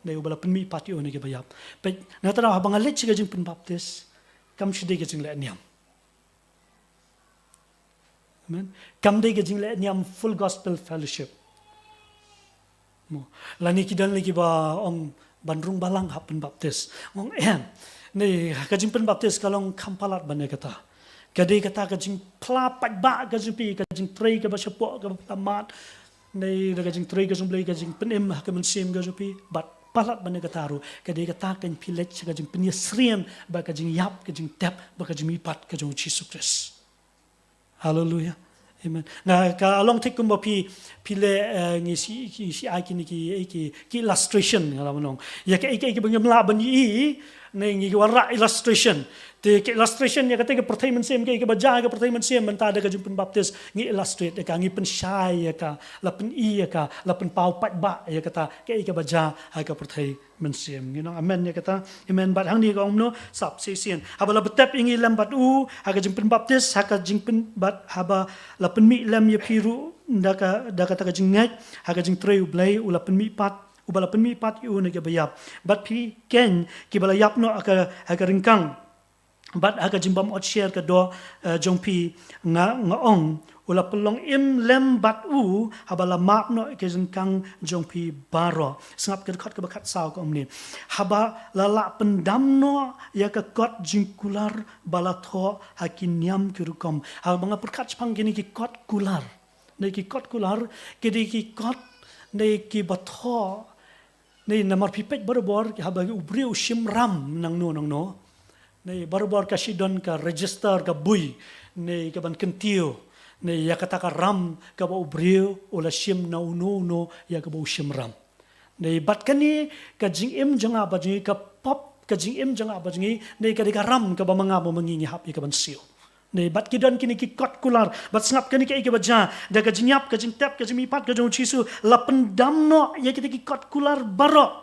Dei, uba la pynmih pat ïa u na kiba ïap. Peit, nangta da haba nga leit sha ka jingpynbaptis, kam shu dei ka jingleh niam. Amen. Kam dei ka jingleh niam Full Gospel Fellowship. Mo. Lane ki don lei kiba ong ban rung balang hap pynbaptis. Nga ong em. Ne, ka jingpynbaptis ka long kham palat ban ïa kata. Ka dei kata ka jingphla paidbah ka jong phi, ka jingtrei kaba shapoh kaba pla mat. Ne, da ka jingtrei ka jong U Blei, ka jingpynim ha ka mynsiem ka jong phi. Bad palat ban ïa kata ruh, ka dei kata kan phi leit sha ka jingpynïasyriem bad ka jingïap, ka jingtep bad ka jingmihpat ka jong u Jisu Khrist. Haleluia. Amen. Nga, ka long thik kumba phi, phi leh, eh, ngi shi, ngi shi ai kine ki, eh, ki, ki illustration, nga la ong. Ïa kaei kaei ba ngim lah ban ïohi, ne ngi wanrah illustration. Te ka illustration ïa kata ka pyrthei mynsiem, kaei kaba jia ka pyrthei mynsiem, mynta da ka jingpynbaptis ngi illustrate ïa ka, ngi pynshai ïa ka, la pyni ïa ka, la pynpaw paidbah ïa kata kaei kaba jia ha ka pyrthei mynsiem. Ngi ong amen ïa kata. Amen. Bad hangne ka ong kumno, sap shisien. Haba la btep ïa ngi lem bad u ha ka jingpynbaptis, ha ka jingpyn, bad haba la pynmih lem ïa phi ruh da ka, da kata ka jingngeit ha ka jingtrei U Blei, u la pynmih pat, uba la pynmih pat ïa u na kiba ïap. Bad phi kein kiba la ïap noh ha ka, ha ka ryngkang Bad ha ka jingbym ot sher ka doh, eh, jong phi, nga, nga ong, u la pynlong im lem bad u, haba la map noh ïa ka jingkhang jong phi baroh. Sngap ka dkhot kaba khatsaw ka ong kumne. Haba la lah pyndam noh ïa ka kot jingkular ba la thoh ha ki niam ki rukom. Haba nga pyrkhat shaphang kine ki kot kular. Ne ki kot kular, ki dei ki kot, ne kiba thoh, ne namar phi peit barabor, haba u briew u shim ram nangno nangno. Ne barabor ka shu don ka register ka bui, ne kaban kyntiew, ne ïa kata ka ram kaba u briew u la shim na uno uno ïa kaba u shim ram. Ne bad kane ka jingim jong nga bad jong ngi, ka pop ka jingim jong nga bad jong ngi, ne ka dei ka ram kaba ma nga bad ma ngi ngi hap ïa kaban siew. Ne bad ki don kine ki kot kular, bad sngap kane kaei kaba jia, da ka jingïap, ka jingtep, ka jingmihpat ka jong u Jisu, la pyndam noh ïa kita ki kot kular baroh.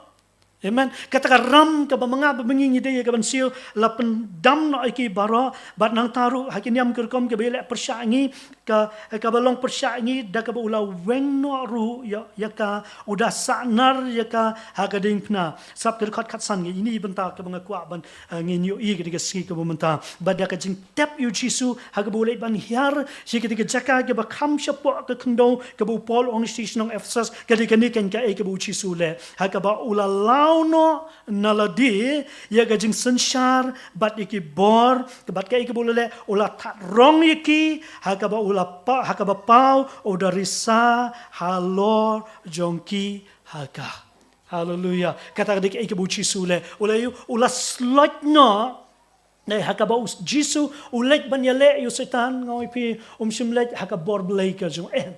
Amen. Kata ka ram kaba ma nga bad ma ngi ngi dei ïa kaban siew, la pyndam noh ïa ki baroh, bad nangta ruh ha ki niam ki rukom kaba ïaleh pyrshah ngi, ka, kaba long pyrshah ngi, da kaba u la weng noh ruh ïa, ïa ka, u da sahnar ïa ka ha ka diengphna. Sngap ka dkhot khatsan, ine i bynta kaba nga kwah ban, eh, ngin ïohi ïa ka dei ka sngi kaba mynta. Bad da ka jingtep ïa u Jisu ha kaba u leit ban hiar sha ka dei ka jaka kaba kham shapoh ka khyndew, kaba u Paul u ong sha ki shnong Ephesus, ka dei kane keiñ kaei kaba u Jisu u leh. Ha kaba u la law noh na lade ïa ka jingsynshar bad ïa ki bor, bad kaei kaba u la leh, u la thad rong ïa ki, ha kaba u la pa, ha kaba paw u da risa halor jong ki ha ka. Haleluya. Kata ka dei kaei kaba u Jisu u leh. U la ïoh, u la sloit noh. Ne ha kaba u Jisu u leit ban ïaleh ïa u Soitan, nga ong ïa phi, um shym leit ha ka bor Blei ka jong u. Eh.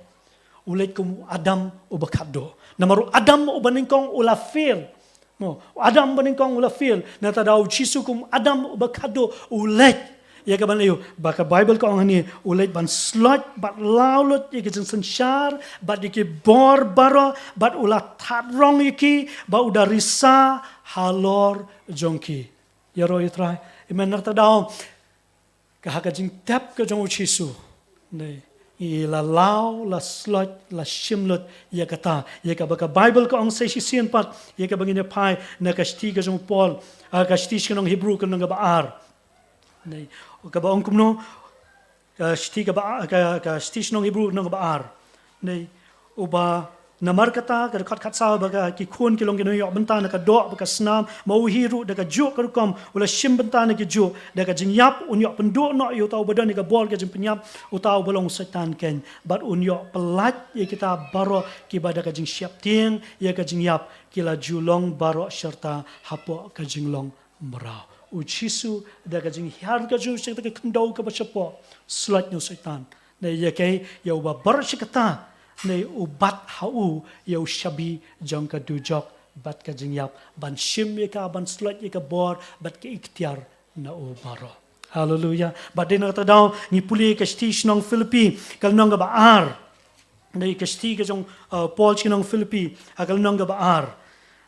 U leit kum u Adam uba khatduh. Namar u Adam uba nyngkong u la fail. Mo, u Adam uba nyngkong u la fail. Nangta da u Jisu kum u Adam uba khatduh u leit. Ïa kaban leh ïa u, ba ka Baibl ka ong hangne, u leit ban sloit bad law lut ïa ki jingsynshar bad ïa ki bor baroh, bad u la thad rong ïa ki, ba u da risa halor jong ki. Ïaroh ïa u Trai. Amen. Nangta da u, ka ha ka jingtep ka jong u Jisu. Ne, i la law, la sloit, la shim lut ïa kata. Ïa kaba ka Baibl ka ong sa shisien pat, ïa kaba ngin ïa phai na ka shithi ka jong u Paul, ah, ka shithi sha ki nong Hebru ka lynnong kaba ar. Ne, kaba ong kumno, ka shithi kaba, ka, ka shithi sha ki nong Hebru ka lynnong kaba ar. Ne, uba namar kata, ka dkhot khatsaw ba ka, ki khun ki long ki nongïoh bynta na ka doh bad ka snam, ma u hi ruh da kajuh ka rukom u la shim bynta na kajuh, da ka jingïap un ïoh pynduh noh ïa uta uba don ïa ka bor ka jingpynïap, uta uba long u Soitan keiñ, bad un ïoh pyllait ïa kita baroh kiba da ka jingsheptieng ïa ka jingïap ki la ju long baroh shirta hapoh ka jinglong mraw. U Jisu da ka jinghiar ka jong u sha kata ka khyndew kaba shapoh, sloit noh u Soitan. Ne ïa kaei, ïa uba baroh shi katta, ne u bat ha u ïa u shabi jong ka dujok bad ka jingïap, ban shim ïa ka, ban sloit ïa ka bor bad ka iktiar na u baroh. Haleluya. Bad dei na kata ka daw ngi pule ka shithi shnong Philippi, ka lynnong kaba ar. Dei ka shithi ka jong, uh, Paul sha ki nong Philippi, ha ka lynnong kaba ar.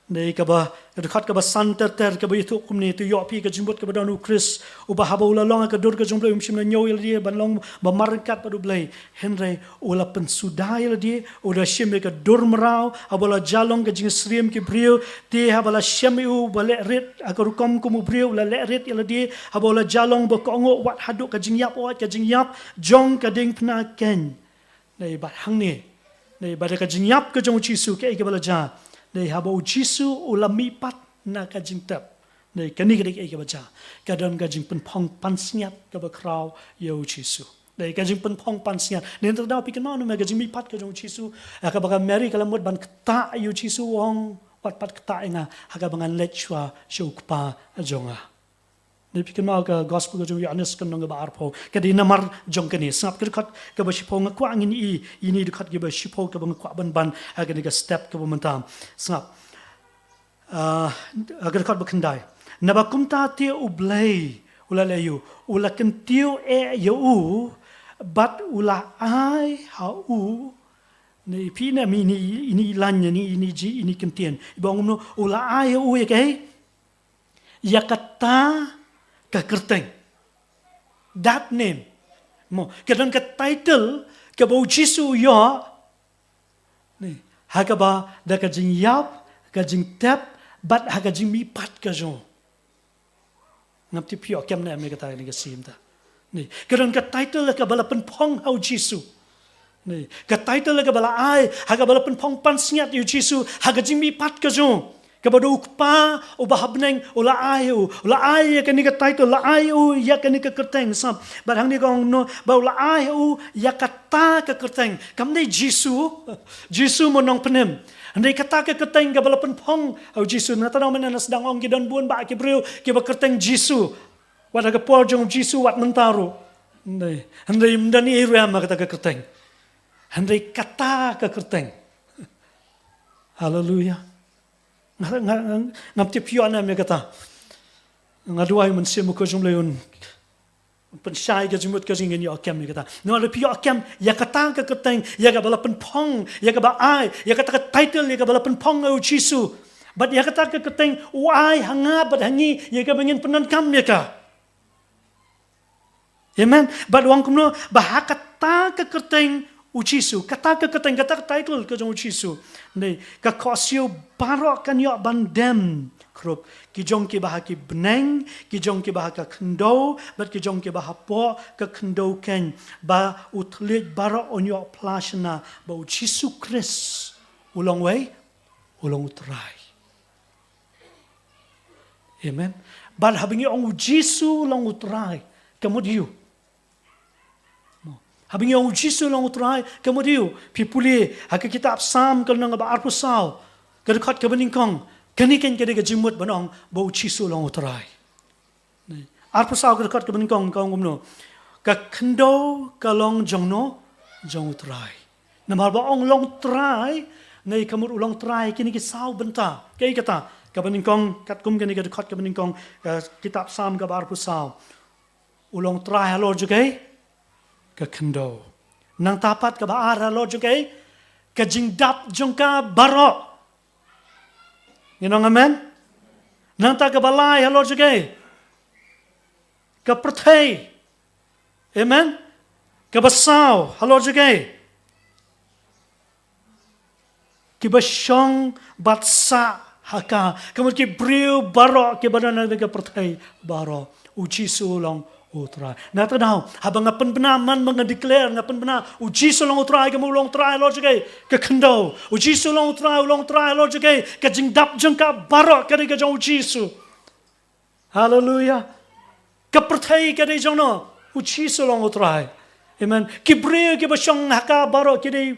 Dei kaba, ka dkhot kaba san ter ter kaba ïathuh kumne, to ïoh phi ka jingmut kaba don u Khrist, uba haba u la long ha ka dur ka jong u Blei um shym la ñiew ïa lade ban long ba marryngkat bad u Blei. Hynrei u la pynsuda ïa lade, u da shim ïa ka dur mraw, haba u la jia long ka jingsyriem ki briew, te haba la shem ïa u ba leh rit ha ka rukom kum u briew, u la leh rit ïa lade, haba u la jia long ba kohnguh wat haduh ka jingïap, wat ka jingïap jong ka diengphna keiñ. Dei bad hangne, dei bad ka jingïap ka jong u Jisu kaei kaba la jia. Dei haba u Jisu u la mihpat na ka jingtep. Dei kane ka dei kaei kaba jia. Ka don ka jingpynphong pansngiat kaba khraw ïa u Jisu. Dei ka jingpynphong pansngiat. Dei nangta daw phi kynmaw ne em ka jingmihpat ka jong u Jisu. Ha kaba ka Mary ka la mut ban ktah ïa u Jisu, u ong wat pat ktah ïa nga ha kaba ngan leit shuwa sha u Kpa jong nga. Dei phi kynmaw ka gospel ka jong u Ïoannis ka lynnong kaba arphew. Ka dei namar jong kane, sngap ka dkhot kaba shiphew, nga kwah ngin i, ine i dkhot kaba shiphew kaba nga kwah ban ban ha kane ka step kaba mynta. Sngap. Ah, ka dkhot ba khyndai. Naba kumta te u Blei u la leh ïa u, u la kyntiew eh ïa u, bad u la ai ha u. Ne phi ne em ine, ine i lain, ine, ine i ji, ine i kyntien. I ba ong kumno, u la ai ha u ïa kaei? Ïa kata ka kyrteng. That name. Mo, ka don ka title kaba u Jisu u ïoh. Ne, ha kaba da ka jingïap, ka jingtep, bad ha ka jingmihpat ka jong u. Ngam tip phi ïoh kem ne em ïa kata kane ka sien ta. Ni, ka don ka title kaba la pynphong ha u Jisu. Ni, ka title kaba la ai ha kaba la pynphong pansngiat ïa u Jisu ha ka jingmihpat ka jong u. Kaba da u Kpa uba ha bneng u la ai u, u la ai ïa kane ka title, la ai u ïa kane ka kyrteng, sap. Bad hangne ka ong kumno, ba u la ai u ïa kata ka kyrteng. Kam dei Jisu, Jisu mo nongpynim. Hynrei kata ka kyrteng kaba la pynphong ha u Jisu. Nangta dang mynne nga sdang ong ki don bun bah ki briew kiba kyrteng Jisu. Wat ha ka por jong u Jisu, wat mynta ruh. Hynrei, hynrei ym don ei ruh ïa kata ka kyrteng. Hynrei kata ka kyrteng. Haleluia. Nga, nga, nga, ngam tip phi ïoh ne em ïa kata. Nga duwai Mynsiem Bakhuid jong u Blei un pynshai ka jingmut ka jong ngi ngin ïoh kem ïa kata. Namar lada phi ïoh kem ïa kata ka kyrteng, ïa kaba la pynphong, ïa kaba ai, ïa kata ka title, ïa kaba la pynphong ha u Jisu. Bad ïa kata ka kyrteng u ai ha nga bad ha ngi ïa kaba ngin pyndonkam ïa ka. Amen. Bad u ong kumno, ba ha kata ka kyrteng u Jisu, kata ka kyrteng, kata ka title ka jong u Jisu. Ni, ka khohsiew baroh kan ïoh ban dem khrup. Ki jong kiba ha ki bneng, ki jong kiba ha ka khyndew, bad ki jong kiba hapoh ka khyndew keiñ. Ba u thylliej baroh un ïoh phla shynna ba u Jisu Khrist u long uei, u long u Trai. Amen. Bad haba ngi ong u Jisu long u Trai, ka mut aïu? Haba ngi ong u Jisu long u Trai, ka mut aïu? Phi pule ha ka kitab Salm ka lynnong ba arphew saw, ka dkhot kaba nyngkong. Kane keiñ ka dei ka jingmut ban ong ba u Jisu long u Trai. Ni, arphew saw ka dkhot kaba nyngkong ka ong kumno? Ka khyndew ka long jong no? Jong u Trai. Namar ba ong long Trai, ni ka mut u long Trai kine ki saw bynta. Kaei kata? Kaba nyngkong, katkum kane ka dkhot kaba nyngkong, ka kitab Salm kaba arphew saw. U long Trai halor jong kaei? Ka khyndew. Nangta pat kaba ar halor jong kaei? Ka jingdap jong ka baroh. Ngin ong amen? Nangta kaba lai halor jong kaei? Ka pyrthei. Amen? Kaba saw halor jong kaei? Kiba shong bad sah ha ka. Ka mut ki briew baroh kiba don ha ka pyrthei baroh. U Jisu u long u Trai. Nangta daw, haba nga pynbna, man ba nga declare, nga pynbna u Jisu u long u Trai, ka mut u long Trai halor jong kaei? Ka khyndew. U Jisu u long u Trai, u long Trai halor jong kaei? Ka jingdap jong ka baroh ka dei ka jong u Jisu. Haleluia. Ka pyrthei ka dei jong no? U Jisu u long u Trai. Amen. Ki briew kiba shong ha ka baroh ki dei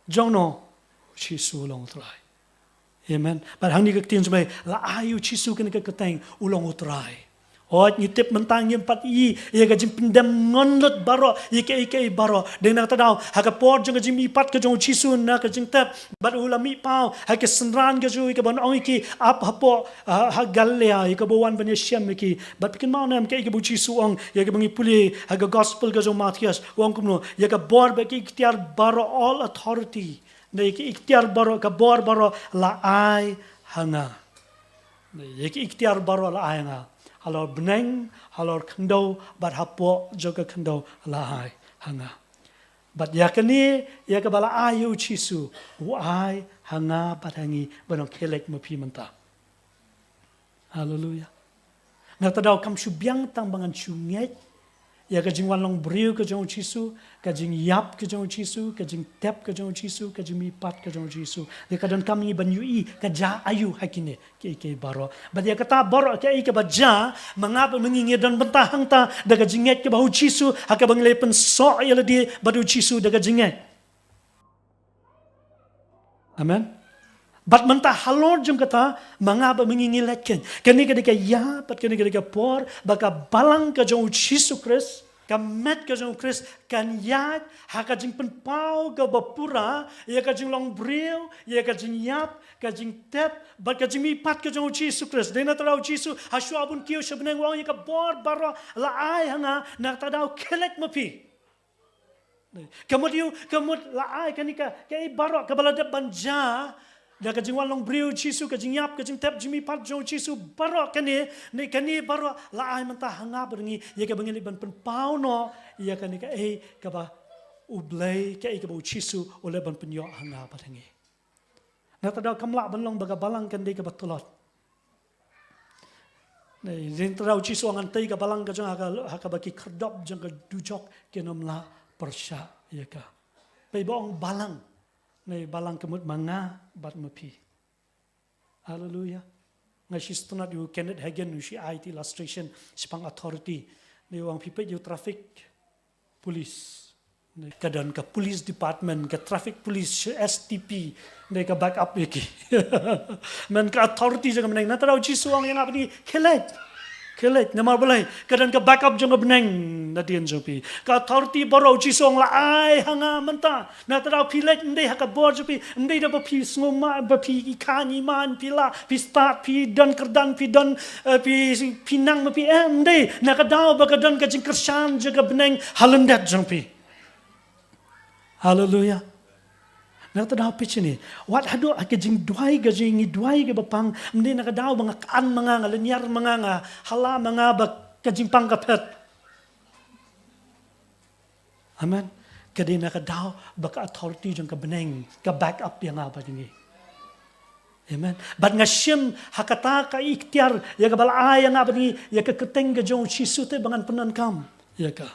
jong no? U Jisu u long u Trai. Amen. Bad hangne ka ktien jong me, la ai u Jisu kane ka kyrteng u long u Trai. Hooid, ngi tip mynta ngim pat ïohi ïa ka jingpyndem ngon lut baroh ïa kaei kaei baroh. Dei nangta daw, ha ka por jong ka jingmihpat ka jong u Jisu na ka jingtep, bad u la mih paw ha ki synran ka jong u, ïa kaban ong ïa ki, ap hapoh ha, ha Galilea, ïa kaba wan ban ïashem ïa ki. Bad phi kynmaw ne em kaei kaba u Jisu u ong, ïa kaba ngi pule ha ka gospel ka jong u Mathaios, u ong kumno? Ïa ka bor bad ka iktiar baroh, all authority. Ïa ka iktiar baroh, ka bor baroh la ai ha nga. Ïa ka iktiar baroh la ai ha nga. Halor bneng, halor khyndew, bad hapoh jong ka khyndew la ai ha nga. Bad ïa kane, ïa kaba la ai ïa u Jisu, u ai ha nga bad ha ngi, ban ong khie leit ma phi mynta. Haleluia. Nangta daw, kam shu biang tang ba ngan shu ngeit ïa ka jingwan long briew ka jong u Jisu, ka jingïap ka jong u Jisu, ka jingtep ka jong u Jisu, ka jingmihpat ka jong u Jisu. Te ka donkam ïa ngi ban ïohi ka jia aïu ha kine kiei kiei baroh. Bad ïa kata baroh kaei kaba jia, ma nga bad ma ngi ngi don bynta hangta da ka jingngeit kaba ha u Jisu, ha kaba ngi la pynsoh ïa lade bad u Jisu da ka jingngeit. Amen. Bad mynta halor jong kata, ma nga bad ma ngi ngi leit keiñ. Kane ka dei ka ïa, bad kane ka dei ka por ba ka balang ka jong u Jisu Khrist, ka met ka jong u Khrist, kan ïaid ha ka jingpynpaw kaba pura ïa ka jinglong briew, ïa ka jingïap, ka jingtep, bad ka jingmihpat ka jong u Jisu Khrist. Dei nangta daw u Jisu, ha shuwa ban kiew sha bneng, u ong ïa ka bor baroh la ai ha nga, nangta daw khie leit ma phi. Ka mut aïu, ka mut la ai kane ka, kaei baroh kaba la dep ban jia da ka jingwan long briew u Jisu, ka jingïap, ka jingtep, jingmihpat jong u Jisu, baroh kane, ne kane baroh la ai mynta ha nga bad ha ngi, ïa kaba ngin leit ban pynpaw noh ïa kane kaei kaba U Blei, kaei kaba u Jisu u leit ban pynïoh ha nga bad ha ngi. Nangta daw, kam lah ban long ba ka balang kan dei kaba tlot. Nangta u Jisu u ong, ngan tei ka balang ka jong nga ha ka, ha kaba ki khyrdop jong ka dujok kin ym lah pyrshah ïa ka. Peit ba ong balang. Nangta balang ka mut ma nga bad ma phi. Haleluia. Nga shu sngewtynnad ïa u Kenneth Hagin, u shu ai ïa ka illustration shaphang authority. Nangta u ong, phi peit ïa u traffic police. Nangta ka don ka police department, ka traffic police, S T P, nangta ka backup ïa ki. Hynmen ka authority jong ka bneng. Nangta u Jisu u ong ïa nga bad ïa ngi, khie leit. Khie leit, namar balei? Ka don ka backup jong ka bneng nadien jong phi. Ka authority baroh u Jisu u ong la ai ha nga mynta. Nangta phi leit, ym dei ha ka bor jong phi, ym dei da ba phi sngewma, ba phi i kha i man, phi la, phi stad, phi don kyrdan, phi don, eh, phi, phi nang ma phi, eh, ym dei. Na ka daw ba ka don ka jingkyrshan jong ka bneng ha lyndet jong phi. Haleluia. Nangta phi sngewthuh, wat haduh ha ka jingduwai ka jong ngi, duwai kaba pang, ym dei na ka daw ba nga khan ma nga, nga lynñiar ma nga, nga hala ma nga ba ka jingpang ka phet. Amen. Ka dei na ka daw ba ka authority jong ka bneng ka backup ïa nga bad ïa ngi. Amen. Bad nga shim ha kata ka iktiar ïa kaba la ai ïa nga bad ïa ngi, ïa ka kyrteng ka jong u Jisu te ba ngan pyndonkam ïa ka.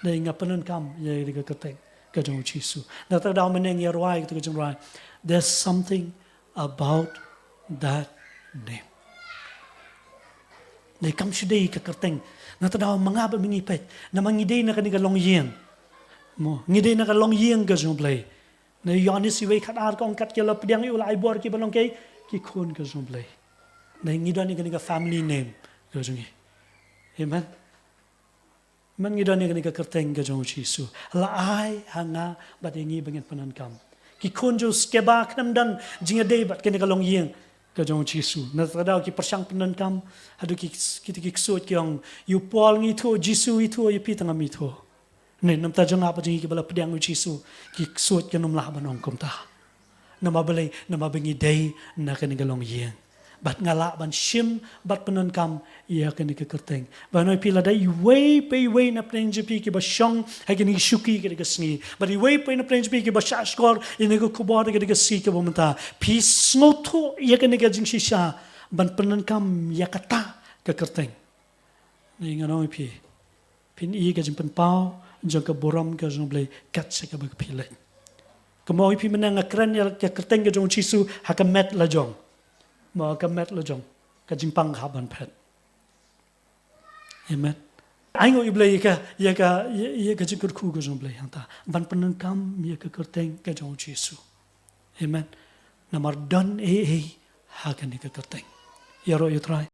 Dei nga pyndonkam ïa ka kyrteng ka jong u Jisu. Nangta ka daw mynne ngi ïa rwai kata ka jingrwai, there's something about that name. Nangta kam shu dei ka kyrteng. Nangta ka daw ma nga bad ma ngi peit, namar ngi dei na kane ka longïing. Mo, ngi dei na ka longïing ka jong u Blei. Nangta Ïoannis wei khatar ka ong, kat ki la pdiang ïa u la ai bor kiba long ki, ki khun ka jong u Blei. Nangta ngi don ïa kane ka family name ka jong ngi. Amen. Hynmen ngi don ïa kane ka kyrteng ka jong u Jisu. La ai ha nga bad ïa ngi ba ngin pyndonkam. Ki khun jong u Skeva kim don jingïadei bad kane ka longïing ka jong u Jisu. Nangta ka daw ki pyrshang pyndonkam, haduh ki, ki, ki ksuid ki ong, ïa u Paul ngi ithuh, Jisu ithuh, ïa phi te ngam ithuh. Nangta namar jong nga bad jong ngi kiba la pdiang ïa u Jisu, ki ksuid kin ym lah ban ong kumta. Namar balei? Namar ba ngi dei na kane ka longïing. Bad nga lah ban shim bad pyndonkam ïa kane ka kyrteng. Bad nga ong ïa phi, lada iwei pa iwei na pdeng jong phi kiba shong ha kine ki shuki kane ka sngi, bad iwei pa iwei na pdeng jong phi kiba shahshkor ïa kane ka khubor kane ka sngi kaba mynta, phi sngewthuh ïa kane ka jingshisha ban pyndonkam ïa kata ka kyrteng. Nangta nga ong ïa phi, phin ïoh ïa ka jingpynpaw jong ka burom ka jong u Blei kat shaba phi leit. Kumba ong ïa phi mynne, nga kren ïa ka kyrteng ka jong u Jisu ha ka met lajong. Mo, ha ka met lajong ka jingpang ka hap ban phet. Amen. Ai nguh ïa u Blei ïa ka, ïa ka, ïa, ïa ka jingkyrkhu ka jong u Blei hangta ban pyndonkam ïa ka kyrteng ka jong u Jisu. Amen. Namar don ei ei ha kane ka kyrteng. Ïaroh ïa u Trai.